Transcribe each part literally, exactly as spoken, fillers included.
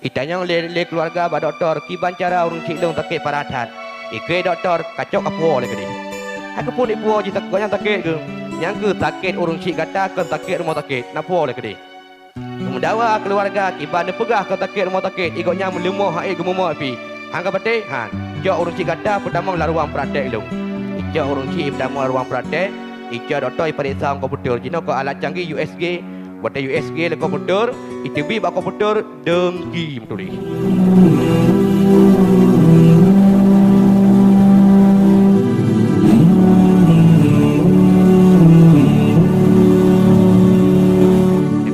Itanyong lé, lé keuluwarga bak dokto, kiban cara ureuëng chik lôn sakét parah that. Ikheun dokto, kacok kapuwoe lé keudeh. Hai keupeue ipuwoe jih gobnyan sakét geuh? Nyang keuh sakét ureuëng chik gata kon sakét rumoh sakét, na puwoe lé keudeh. Geumeudawa keuluwarga kiban neupeugah kon sakét rumoh sakét, i gobnyan meuleumoh hana ék geumeumoe pih. Han ka patéh? Han. Cok ureuëng chik gata peutamong lam ruang praktek lôn. Icok ureuëng chik peutamong lam ruang praktek, icok dokto ipareksa ngon komputer. Jinoe kon alat canggih U S G, watée U S G lé komputer, iteubiet bak komputer dengki meutuléh.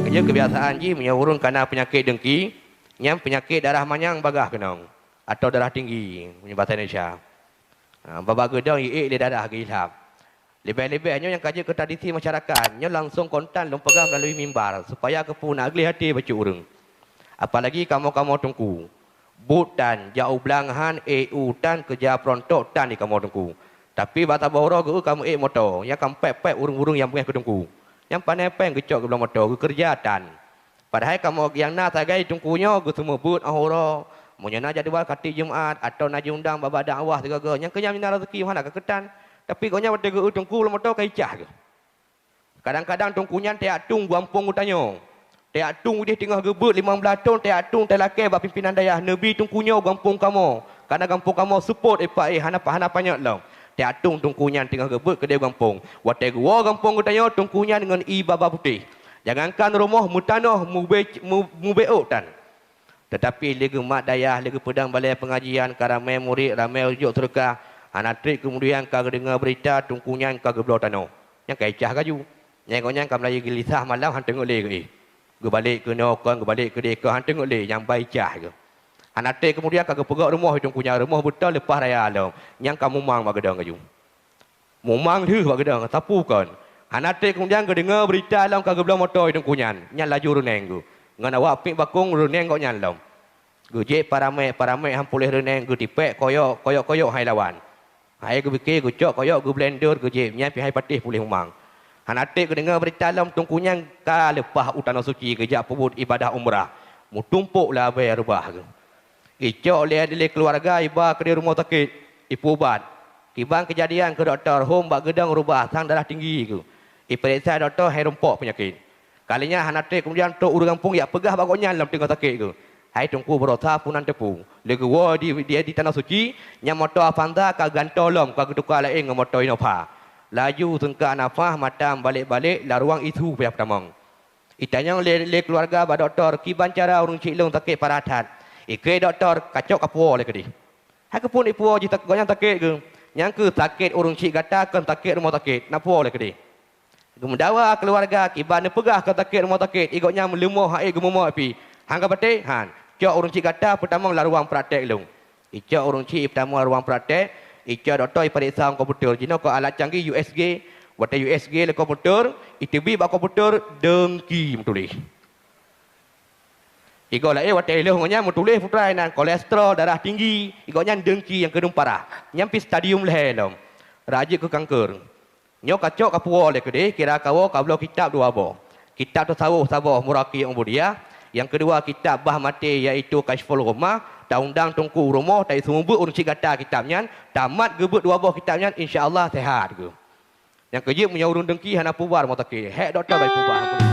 Keujeuet keubiasaan jih meunyoe ureuëng kana peunyakét dengki, nyan peunyakét darah manyang bagaih keunong, atau darah tinggi meunyoe basa Indonesia. Ha, babah geudong iék lé darah geuilhab. Leubeh-leubeh nyoe nyang ka jeuet keu tradisi masyarakat, nyoe langsong kontan lôn peugah meulalu mimbar, supaya keupeue na gleh até bacut ureuëng. Apalagi kamoe-kamoe teungku. Buet tan, jak u blang han, ék u tan, keuja peurontok tan di kamoe teungku. Tapi bak saboh uroe geu-eu kamoe ék moto, nyang ka pép-pép ureuëng-ureuëng nyang beungéh keu teungku. Nyang pané péng geucok geubloe moto, geukeureuja tan. Padahai kamoe nyang na sagai teungku nyoe geuseumeubeuet óh uroe, meunyoe na jadwal khatim Jumat, atau na jiundang bak dakwah sigoe-goe, nyang keu nyan na rezeki hana ka keutan. Tapi gobnyan watée geu-eu teungku lam moto ka icah geuh. Kadang-kadang teungku nyan tajak tueng gampông geutanyoe. Tajak tueng udeh teungoh geubeuet limong blaih thon, tajak tueng talakée bak pimpinan dayah, neubi teungku nyoe gampông kamoe. Kareuna gampông kamoe seupôt ipak éh hana, hana panyöt lom. Tajak tueng teungku nyan teungoh geubeuet keudeh gampông. Watée geuwoe gampông geutanyoe, teungku nyan ngon ié baba putéh. Jangankan rumoh meutanoh mubé, mu-, mubé ôk tan. Teutapi lé geumat dayah, lé geupeudong balée peungajian, ka ramé murit, ramé jok seudeukah, hana treb keumudian ka geudeungoe beurita teungku nyan ka geubloe tanoh. Nyang ka icah laju. Nyang gobnyan ka meulayeue geulisah malam han teungeut lé geuéh. Geubalek keunoe kon, geubalek keudeh kon, han teungeut lé nyang ba icah geuh. Hana treb keumudian ka geupeugöt rumoh teungku nyan, rumoh beutôi leupah raya lom, nyang ka mumang bak geudong laju. Mumang lheueh bak geudong, sapeue kon. Hana treb keumudian geudeungoe beurita lom ka geubloe moto teungku nyan, nyan laju reuneng geuh. Ngon awak piek bakong reuneng gobnyan lom. Geujép paramé, paramé han puléh reuneng, geutipék koyok, koyok-koyok han lawan. Hai geupike, geucok koyok, geublender, geujép, nyan pih han patéh puléh mumang. Hana treb geudeungoe beurita lom teungku nyan ka leupah u Tanoh Suci geujak peubuet ibadah umrah. Meutumpok labée reubah geuh. Icok lé, lé keuluwarga iba keudeh rumoh sakét, ipeuubat. Kiban keujadian keu dokto, hom bak geudong reubah sang darah tinggi geuh. Ipareksa dokto, hai rumpok peunyakét. Kali nyan hana treb keumudian trok ureuëng gampông jak peugah bak gobnyan lom teungoh sakét geuh. Hai teungku, baroesa peue nan teupeu. Lé geuwoe di, di, di Tanoh Suci, nyan moto Avanza ka geugantoe lom, ka geutuka laén ngon moto Innova. Laju seungkak nafah mata meubalek-balek lam ruang I C U payah peutamong. Itanyong lé, lé keuluwarga bak dokto, kiban cara ureuëng chik lôn sakét parah that. Ikheun dokto, kacok kapuwoe lé keudeh. Hai keupeue ipuwoe jih gobnyan sakét geuh? Nyang keuh sakét ureuëng chik gata kon sakét rumoh sakét, na puwoe lé keudeh. Geumeudawa keuluwarga kiban neupeugah kon sakét rumoh sakét, i gobnyan meuleumoh hana ék geumeumoe pih. Han ka patéh? Han. Cok ureuëng chik gata peutamong lam ruang praktek lôn. Icok ureuëng chik peutamong lam ruang praktek, icok dokto ipareksa ngon komputer. Jinoe kon alat canggih U S G, watée U S G lé komputer, iteubiet bak komputer dengki meutuléh. I goe laén watée lheueh ngon nyan meutuléh putra inan kolesterol, darah tinggi, i gobnyan dengki nyang keudeueng parah. Nyan pih stadium lhée lom. Rajeuet keu kanker. Nyoe kacok kapuwoe lé keudeh, kira kawoe kabloe kitab dua boh. Kitab tasawuf saboh Muraqi Ubudiyah, nyang keudua kitab bah maté yaitu Kasyful Ghummah, taundang teungku u rumoh, taiseumeubeuet ureuëng chik gata kitab nyan, tamat geubeuet dua boh kitab nyan, insya Allah sehat geuh. Nyang keujeuet meunyoe ureuëng dengki hana peubar rumoh sakét, hék dokto bak peubar.